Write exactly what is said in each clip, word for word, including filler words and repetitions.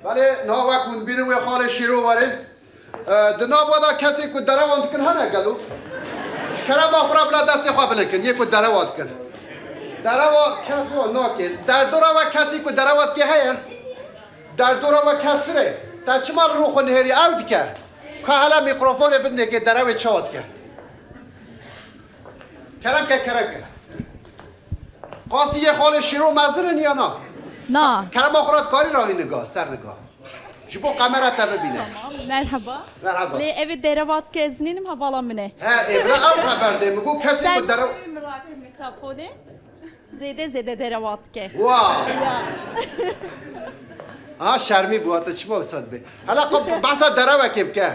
Belê, niha wek hûn dibînin wê xalê Şêro werê. E, di nav we de kesê ku derewan dikin hene gelo? Ji kerema xwe re bila destê xwe bilind kin, yê ku derewa dikin. Derewa kes wan nake. Derdora we kesî ku derewa dike heye? Derdora we kes tune? Te çima li rû xwe nihêrî ew dike? Ka hele mîkrofonê bidinê kê derewê çawa dike? Kerem ke, kerem ke. Qasî yê xalê Şêro mezin in ya na? Na. Kerema xwe re dikarî rahî niga, ser niga. Ji bo kamera te bibîne. Tamam, merhaba. Merhaba. Lê ev ê derewa dike ez nînim hevala min e. He, ê bira ew xeber dê. Min got kesê Sen ku derew- Min rakir mikrofonê. Zêde zêde derewa dike. Wa! Ya. Ha, şermî bû, hata çima wisa dibe? Hala xwe behsa derewekê bike.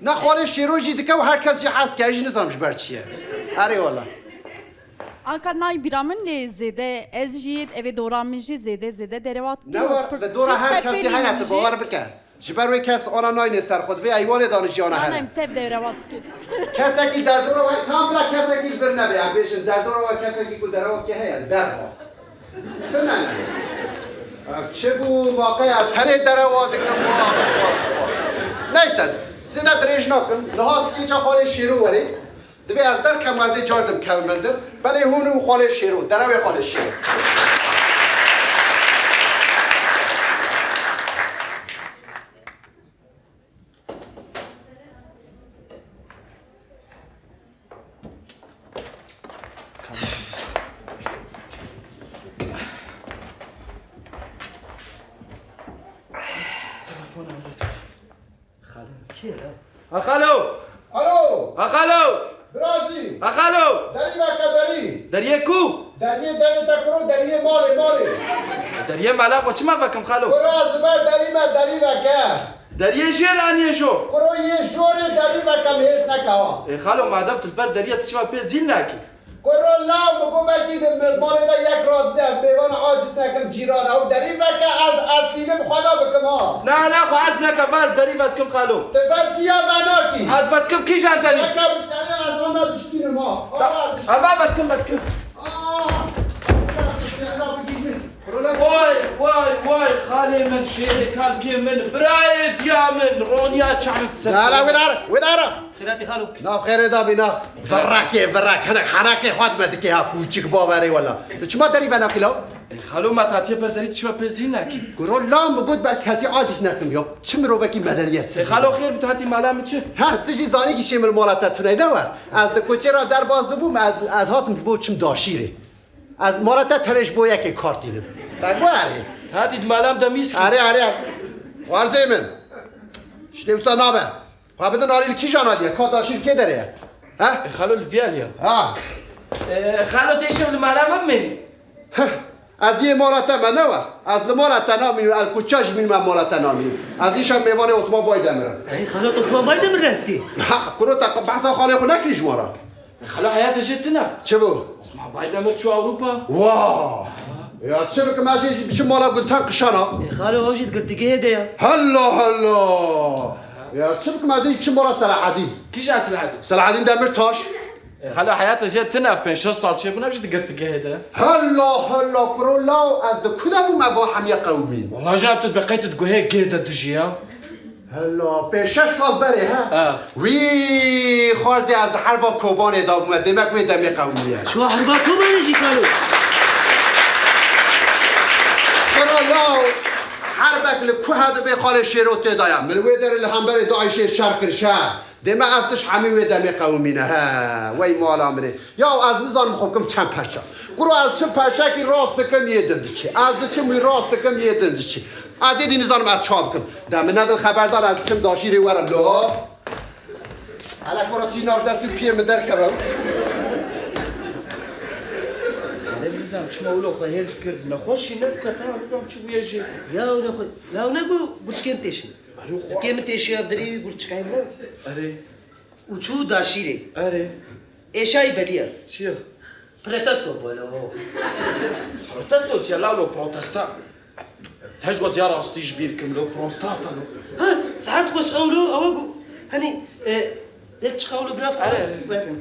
Ne xalê Şêro jî dike û her kes jî hez dike, ez jî nizam ji ber çi ye. Erê wala. Anka nayê bîra min lê zêde, ez jî, ev ê dora min jî zêde zêde derewa dikin. Ne wa, li dora her kesî hene, tu bawer bike. Ji ber wê kes ana nayne ser xwe, divê eywanê danijî ana here. Ana em tev derewa dikin. Kesekî derdora we, tam bila kesekî li vir nebe, em bêjin derdora we kesekî ku derewa ke heye, li derva. Tu ne ne. Ev çi bû, maqey ez tenê derewa dikim, wah, wah, wah. Neyse, zêde dirêj nakim. Niha skeça xalê Şêro werê. Divê ez derkem, ez ê car dim kevim vindir. Belê hûn û xalê Şêro, derewê xalê Şêro. Telefon aldı. Xalo, kî ye la? Ha xalo! Alo! Ha xalo! Birazî! Ha xalo! Derî veke derî! Deriyê ku? Deriyê devê te kuro, deriyê malê, malê. Deriyê mala xwe çima vekim xalo? Kuro ez li ber derî me, derî veke. Deriyê jêr an yê jor? Kuro yê jorê derî veke, hêrs neke ha. Ê xalo, madem tu li ber deriyê tu çima pê zîl nakî? Kuro law, min got belkî di malê de yek radizê, ez mêvan aciz nekim cîran, ew derî veke, ez, ez tînim xwe da bikim ha. Na, na, xwe ez nekem, ez derî vedikim xalo. Tu vedikiya venakî. Ez vedikim kîjan derî? Veke bi şerê ez hana dişkînim ha. Ta-, Ara diş- Ema vedikim, vedikim. Ah! Kuro ne- Vay, vay, vay, xalê min, şêrê kalkê min, birayê diya min, roniya çamin ser. La, la, wê dara, wê dara. Xêratî xalo. Nav xêrê da bîna. Virekê, virek. Hinek herekê xwe dime dikê ha kûçik bawerê wela. Tu çima derî venakî law? E, xalo, me tatiye ber derî tu çima pê zîl nakî? Kuro la min got ber kesî aciz nekim ya. Çi mirovekî medeniyetsiz. E, xalo, xêr bû, tu hatî mala min çi? Her, tu jî zanî kî şê min mala te tune ne we. Ez di kuçê re derbas dibûm, ez, ez hatim ji bo çim daşîrê. Ez mala te tenê ji bo yekê kar tînim. Te got erê. Tu hatî di mala min de mîskî. Erê, erê. Xwarzê min. Ştê wisa nabe. Xwe bidin alî li kîjan alî ye? Ka daşîr kê derê ye? He? E, xalo li vî alî ye. Ha. E, xalo tê şev li mala min mê. Heh. Ez yê mala te me ne we. Ez li mala te namînim, el kuça jî mînim, em mala te namînim. Ez îşev mêvanê Osman Baydemir im. Ey, xalo, tu Osman Baydemir dest kî? Ha, kuro te behsa xalê xwe nekirî ji wan re. Xalo, heyata jê tune. Çi bû? Osman Baydemir çû Ewropa. Wa! Ya çi bikim, ez jî biçim mala Gulten Qişana. E, xalo, ew jî di girtîgehê de ye. Hella hella! Ya çi bikim, ez jî biçim mala Selahedîn. Kîjan Selahedîn? Selahedîn Demirtaş. E, xalo, heyata jê tune, pênc şeş sal çêbûne jî di girtîgehê de. Hella hella, kuro law, ez di ku de bûm, ev hemiye qewimîn? Wela jî tu dibe qey tu di guhê gê de dijî ya. Hela, pê şeş sal berê, he? Ha. Wî, xwarzê ez di herba Kobanê de bûme, demek wê demê qewimiye. Çawa herba Kobanê jî xalo? Kuro law, herbek li ku he divê xalê Şêro tê de ye. Min wê derê li hemberê DAIŞê şer kir, şer. Dê me ev tişt hemî wê demê qewimîne. He, wey mala min ê. Ya ez nizanim xwe bikim çend perça. Kuro ez çi perçekî rast dikim yê din diçî. Ez diçim wî rast dikim yê din diçî. Ez êdî nizanim ez çawa bikim. De min nedin xeberdan ez diçim daşîrê werim lo. Hele kuro çî nav dest û piyê min derkeve. Ne bilzem çima wilo xwe hêrs kir. Nexweşî nebike, ne bilzem çi bûye jê. Ya nexwe-, ya ne got gurçikên têşin. Erê xwe. Dikê min têşiya dirê wî gurçikayê min. Erê. Û çû daşîrê. Erê. Êşayî beliya. Çi ye? Protesto bolo. Protesto çi ye? Lawlo protesta. Tej goz ya rastî ji bîr kim lo, prostata lo. Ha, saet xweş ew lo, ew got. Hani, e, yek çiqa ew lo binav. Erê, erê, erê.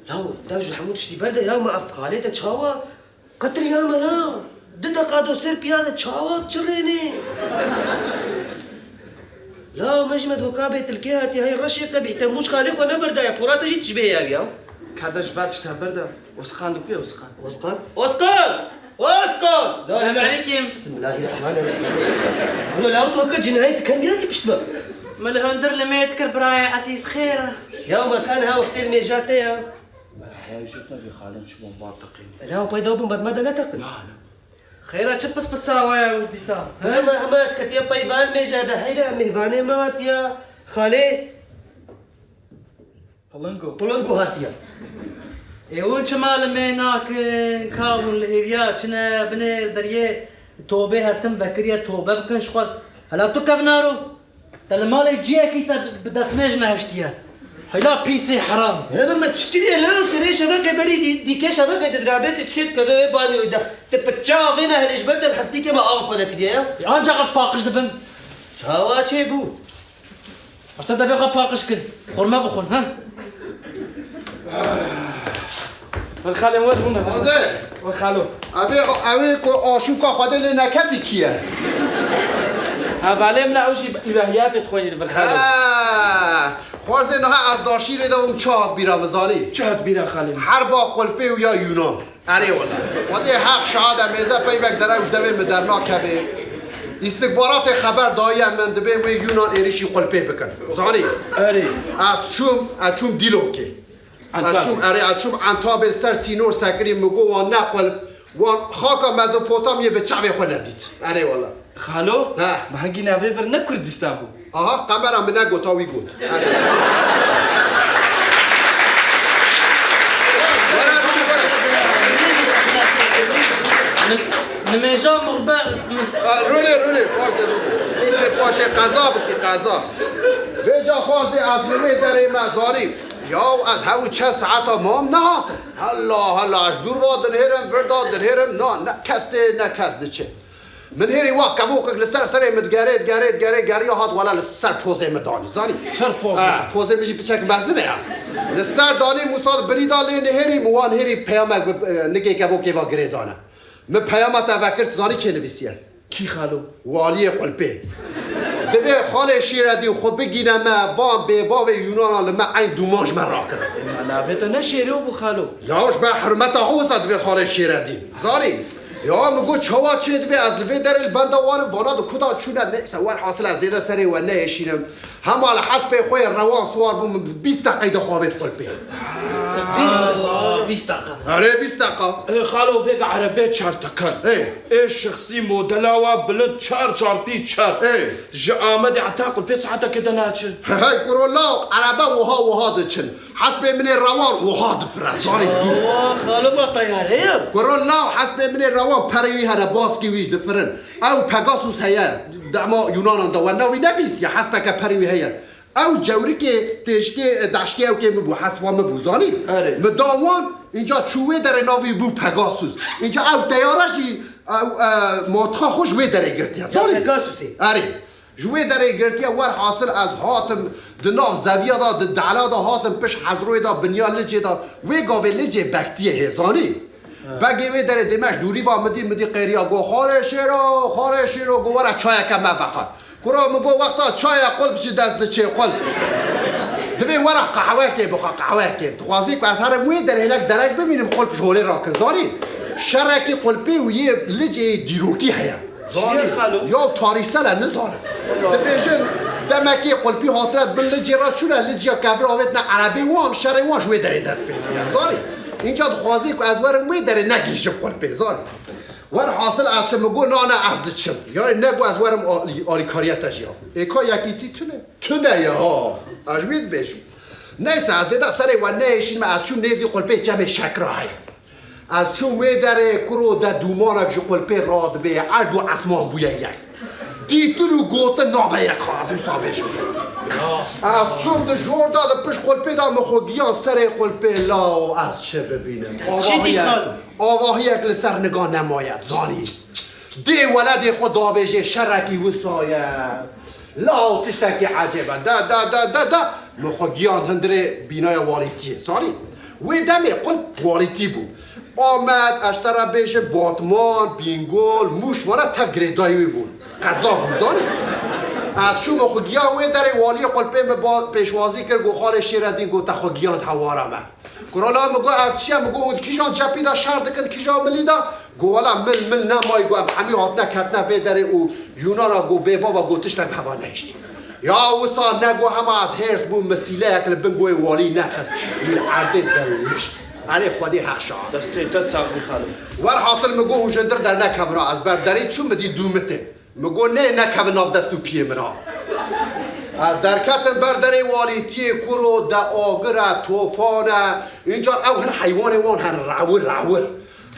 Ya, dev ji hemû tiştî berde ya, ma ev xalê te çawa? Qetrî ya me na, du deqa do ser piya de çawa çirênê? Ji me dûka bê tilkê hatiye, hey reşê qebîh, te mûç xalê xwe nebirdaye, porate jî tişbê ye ya. Kede ji ber tişt hebir de, Oskan di ku ye Oskan? Oskan? Oskan! Oskan! Selamünaleyküm. Bismillahirrahmanirrahim. Helo, law tu heke cinayet dikin, niha ki pişt me. Min li hundir li me dikir birayê ezîz, xêr e? Ya me kan ha wextê li mêja te ya. Heya jî te vê xalên çi bomba teqîn. Law peyda bûn ber me de neteqin. Na, na. Xêra çi pispisa we ya dîsa, he? Hema, hema ketiye peyvan mêja de, heyra mêvanê me hatiya. Xalê. Pilingo. Pilingo hatiya. Ê hûn çima li me nakin? Ka hûn li hêviya çine binêr deriyê tobê her tim vekiriye tobe bikin ji xwe. Hela tu kevnaro. Te li malê ciyekî te bi destmêj nehiştiye. Heyla pîsê heram. Hebe me çi kiriye lan? Serê şevekê berî dî-, dîkê şevekê didirabê tu çikê dikeve wê banyoyê de. Tu piça avê nehêlê ji ber te bi heftîkê me av xwe nekiriye ya. E, ancak ez paqij dibim. Çawa çêbû? Heta devê xwe paqij kir. Xurme bixwin, ha? Min xalên we bûne. Xwezê. We xalo. Evê, evê ku aşûka Xwedê lê neketî kî ye? Hevalê min ew jî îlahiyatê dixwînî li vir xalo. Ha. Xwezê niha ez daşîrê de bûm çi hat bîra min zanî? Çi hat bîra xalê min? Herba qulpê û ya Yûnan. Erê wele. Xwedê heq şahad e mêze peyvek derew ji devê min dernakeve. Îstixbaratê xeber dayiye min dibê wê Yûnan êrîşî qulpê bikin. Zanî? Erê. Ez çûm, ez çûm Dîlokê. Antab. Ez çûm, erê, ez çûm Entabê ser sînor sekirî min got wan ne qulp, wan xaka Mezopotamyê bi çavê xwe nedît. Erê wele. Xalo, he. Me hingî navê vir ne Kurdistan bû. Aha, qemera min negota wî got. Erê. Were, rûnê, were. Nim-, nimêja mixbe-, Ha, rûnê, rûnê, farzê rûnê. Rûnê paşê qeza bikî, qeza. Vêca xwazê ez li wê derê me zanî. Yaw, ez hew çend saeta mam nehatim. Hela, hela, ez dûr va dinhêrim, vir da dinhêrim. Na, ne kes tê, ne kes diçe. Min hêrî wa kevokek li ser serê min digerê, digerê, digerê, geriya hat wela li ser pozê min danî, zanî? Ser pozê? Ha, pozê min jî piçek mezin e ya. Li ser danî, Mûsa di binî da lê nihêrî, min wan hêrî peyamek bi, e, nikê kevokê va girê dane. Min peyama te vekir, tu zanî kê nivîsiye? Kî xalo? Waliyê Xulpê. Divê xalê Şêredîn xwe bigîne me, van bêbavê Yûnana li me eyn dûman ji me rakir. Ema navê te ne Şêro bû xalo? Ya ji ber hurmeta xwe wisa divê xalê Şêredîn. Zanî? Ya min got çawa çê dibe ez li vê derê li benda wan im, vana di kuda çûne, neyse, werhasil ez zêde serê we neêşînim. Hema li hespê xwe yê rewan siwar bûm, min bi bîst deqeyê de xwe avêt Xulpê. Bîst deqa, bîst deqa. Erê, bîst deqa. Ê xalo, vêga erebê çar teker. Ê. Ê şexsî modela wa bilind çar çarpî çar. Ê. Ji Amedê heta Xulpê saetekê de naçin. Hey, kuro law, erebe wiha wiha diçin. Hespê min ê rewan wiha difire, zanî dûr. Wa, xalo ma teyare ye. Kuro law, hespê min ê rewan perê wî hene, baskî wî difirin. Ew Pegasus heye, dema Yunanan de we navî nebîstiye, hespeke perê wî heye. Ew cewrikê têşkê, daşkê ewkê min bû, hespa min bû, zanî? Erê. Min da wan, înca çû wê derê navî bû Pegasus. Înca ew teyare jî, ew, e, mantiqa xwe ji wê derê girtiye, zanî? Pegasusê. Erê. Ji wê derê girtiye, werhasil ez hatim di nav zeviya de, di dehla de hatim pişt Hezroyê de, binya Licê de, wê gavê Licê bektiye hê, zanî? He. Begê wê derê dê me ji dûrî va min dî, min dî qêriya, got, "Xalê Şêro, Xalê Şêro," got, "Were çayeke me vexe." Kuro min got, "Wexta çaya qulp ji dest diçê qulp. Divê were qehwekê bixwe, qehwekê. Dixwazî ku ez herim wê derê hinek derek bimînim, qulp ji holê rakin." Zanî? Şerekî Xulpê û yê Licê yê dîrokî heye. Zanî? Çi ye xalo? Ya tarîsel e, nizanim. Dibêjin, demekê Xulpî hatine di bin Licê re çûne, Licê kevir avêtine erebê wan, şerê wan ji wê derê dest pê kiriye. Zanî? Înca dixwazî ku ez werim wê derê negihîjim Xulpê, zanî? Werhasil ez çi min got, "Na, na, ez diçim." Yanî ne got ez werim al-, alîkariya te jî ya. Ê ka yekîtî tune? Tune ya ha. Ez ji wê dibêjim. Neyse, ez zêde serê we neêşînme, ez çûm nêzî Xulpê çemê Şekra heye. Ez çûm wê derê, kuro de dûmanek ji Xulpê radibê, erd û esman bûye yek. Dîtin û gotin nabe yek ha, ez wisa bêjim. Ez çûm di jor de, di pişt Xulpê de, min xwe giyan serê Xulpê, law ez çi bibînim? Çi dît xalo? Avahiyek li ser niga nemaye, zanî. Dê weledê xwe dabêjê şerekî wisa ye. Law tiştekî ecêb e. De, de, de, de, de. Min xwe giyand hundirê bînaya walîtiyê. Zanî? Wê demê qulp walîtî bû. Amed, ez ji te re bêjim, Batman, Bîngol, Mûş, vana tev girêdayî wî bûn. Qeza bû, zanî? Ez çûm xwe giya wê derê, waliyê qulpê min ba-, pêşwazî kir, got, "Xalê Şêredîn," got, "te xwe giyand hewara me." Kuro la min got, "Ev çi ye?" Min got, "Hûn di kîjan cepî de şer dikin, di kîjan milî de?" Got, "Wela mil mil nemayî," got, "em hemî hatine ketine vê derê û Yûnana," got, "bê bava," got, "tiştek heva nehiştî." Ya wisa ne got, hema ez hêrs bûm, min sîleyek li bin goyê walî nexist, min erdê dilmiş. Erê Xwedê heq şahid. Destê te sax bî xalo. Werhasil min got, "Hûn ji hundir dernekevin ha." Ez ber derê çûm, min dî dû mitê. Min got, "Nê, nekevin nav dest û piyê min ha." Ez derketim ber derê walîtiyê, kuro de agir e, tofan e. Încar ew hin heywanê wan hene rewir, rewir.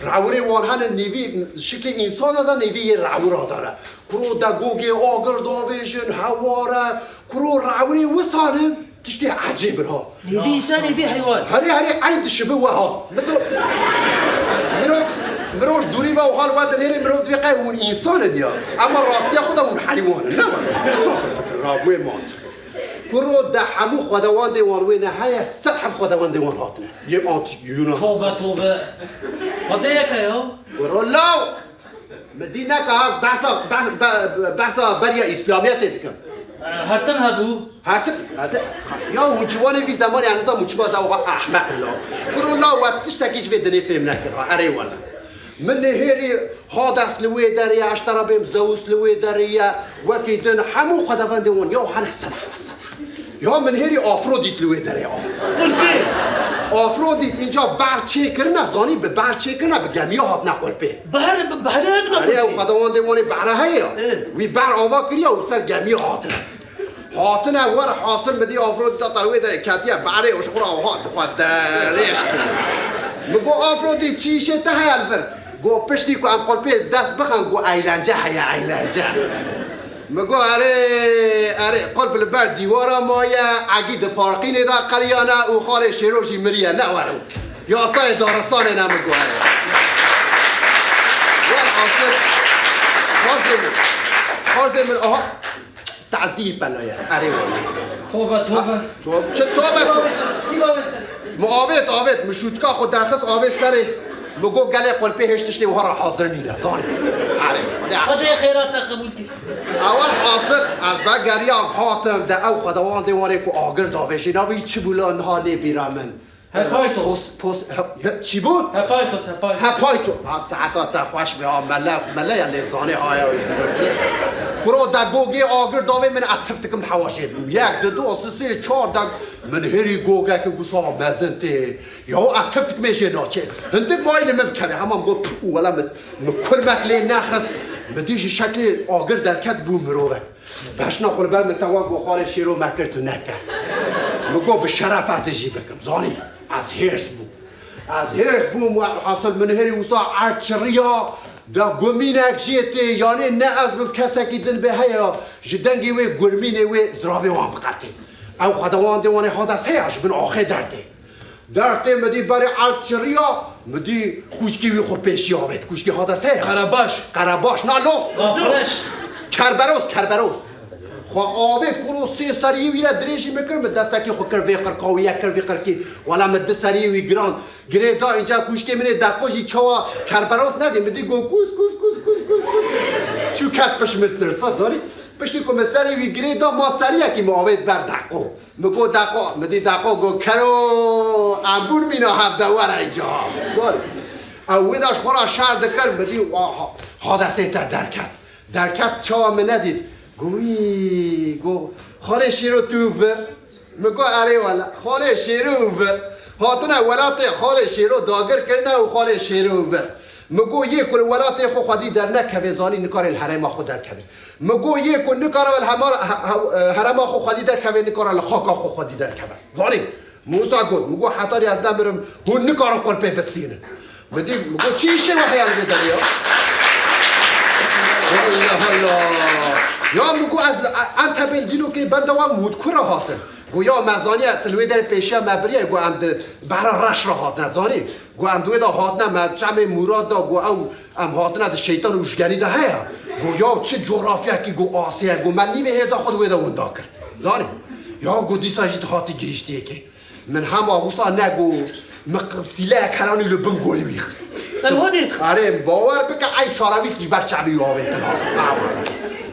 Rewirê wan hene nêvî şiklê însana de, nêvî yê rewira de ne. Kuro de gogê agir davêjin, hewar e. Kuro rewirê wisa ne. Tiştê ecêb in ha. Nêvî însan, nêvî heywan. Herê, herê eyn dişibi we ha. Mesela, mirov, mirov ji dûrî ve û hal we dinêrê, mirov divê qey hûn însan in ya. Ema rastiya xwe de hûn heywan in. Ne were. Wisa bifikir, ha, wê mantiqê. Kuro de hemû xwedewandê wan wê ne heye, sed heb xwedewandê wan hatine. Yê antîk Yunan. Tobe, tobe. Xwedê yek e ya. Kuro law. Min dî neka ez behsa, behs-, be-, behsa beriya Îslamiyetê dikim. Her tim hebû. Her tim, ez ê, ya hûn ciwanê vî zemanê, ez nizam hûn çima ez ew ehmeq in la. Kuro la we tiştekî ji vê dinê fêm nekir ha, erê wele. Min nihêrî Hades li wê derê ye, ez ji te re bêm Zeus li wê derê ye, wekî din hemû xwedevendê wan ya hene sed hebe sed. Ya min hêrî Afrodît li wê derê ya. Qulpê. Afrodît înca ber çêkirine, zanî bi ber çêkirine bi gemiya hatine qulpê. Behr, bi behrê hatine qulpê. Erê ew xwedawandê wanê behre heye ya. Ê. Wî behr ava kiriye û ser gemiya hatine. Hatine wer hasil min dî Afrodîta te wê derê ketiye behrê û ji xwe re wiha dixwe derêj kiriye. Min got, "Afrodît, çi îşê te heye li vir?" Got, "Piştî ku em qulpê dest bixin," got, "eylence heye, eylence." Min got, "Erê, erê, qulp li ber dîwara maye, egî di parqînê de qeliyane û xalê Şêro jî miriye, ne were." Yasayê daristanê ne, min got, "Erê." Wer asir, xarzê min, xarzê min, aha, tazî pelaye, erê were. Tobe, tobe. Ha, tobe, çi tobe, tobe? Muavêt, avêt, min şûtka xwe derxist avêt serê. Min got, "Gelê qulpê hêj tiştê wiha re hazir nîne, zanî." Erê, hadi Xwedê xêra te qebûl kir. Ewel hasil, ez vegeriyam hatim de ew xwedawandê wan ê ku agir davêjî, navê wî çi bû la niha nê bîra min. Hepaytos. Pos, pos, he, he, çi bû? Hepaytos, Hepaytos. Hepayto. Ha, saeta te xweş be, ha, mele, mele ya lêzanê haya wî. Kuro de gogê agir davê min, ez tif dikim hewa jê dibim. Yek, di, du, si, sê, çar de min hêrî gogekî gusa mezin tê. Ya ez tif dikim ê jê naçê. Hindik mayî li min bikeve. Hema min got, "Pû, wela min, min kurmek lê nexist." Min dî ji şeklê agir derket bû mirovek. Beşna xwe li ber min te wa got, "Xalê Şêro me kir tu neke." Min got, "Bi şeref ez ê jî bikim." Zanî, ez hêrs bûm. Ez hêrs bûm, we hasil min hêrî wisa erd çiriya, de gumînek jê tê, yanê ne ez bim kesekî din bê heye, ji dengê wê gurmînê wê ziravê wan biqetê. Ew xwedawandê wan ê Hades heye, ji bin axê dertê. Dertê min dî berê erd çiriya, min dî kûçkî wî xwe pêşî avêt. Kûçkî Hades heye. Qerebaş. Qerebaş, na lo. Gafreş. Kerberos, Kerberos. Xwe avêt kuro sê seriyê wî re dirêjî min kir, min destekî xwe kir vê qirka wî, yek kir vî qirkî. Wela min di seriyê wî giran. Girê da înca kûçkê min ê deqo jî çawa Kerberos nedî. Min dî got kûs, kûs, kûs. Çû ket pişt min tirsa, zanî. Piştî ku min serê wî girê da, ma seriyekî min avêt ber deqo. Min got, "Deqo," min dî deqo got, "Kero, em bûn mîna hevde, were îca." Got, ew wê de ji xwe re şer dikir, min dî, wa, ha, Hadesê te derket. Derket çawa min nedît? Got, "Wî," got, "Xalê Şêro tu bir." Min got, "Erê wele, Xalê Şêro û vir." Hatine welatê Xalê Şêro dagir kirine û Xalê Şêro û vir. Min got, "Yê ku li welatê xwe xwedî dernekeve, zanî nikare li herêma xwe derkeve." Min got, "Yê ku nikare li hema-, he-, he-, herêma xwe xwedî derkeve, nikare li xaka xwe xwedî derkeve." Zanî, min wisa got, min got, "Hetanî ez nemirim, hûn nikarin qulpê bistînin." Min dî, min got, "Çi îşê we heye li vê derê ya?" Allah Allah. Ya min got, "Ez li, em tepê li dînokê benda we mûdkur re hatin." Got, "Ya me zaniye, tu li wê derê pêşiya me biriye," got, "Em di behra reş re hatine, zanî." Got, "Em di wê de hatine, me çemê Mûrad da," got, "Ew, em hatine di şeytan û ûşgenî de heye." Got, "Ya çi coğrafyekî," got, "asê ye," got, "me nîvê hêza xwe di wê de winda kir." Zanî? Ya got, "Dîsa jî tu hatî gihîştiyê kê." Min hema wisa ne got, min sîleyek helanî li bin goyê wî xist. Te wiha dê xist? Erê, bawer bike, ey çarebîst ji ber çavê wî avêtin ha.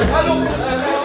Hello.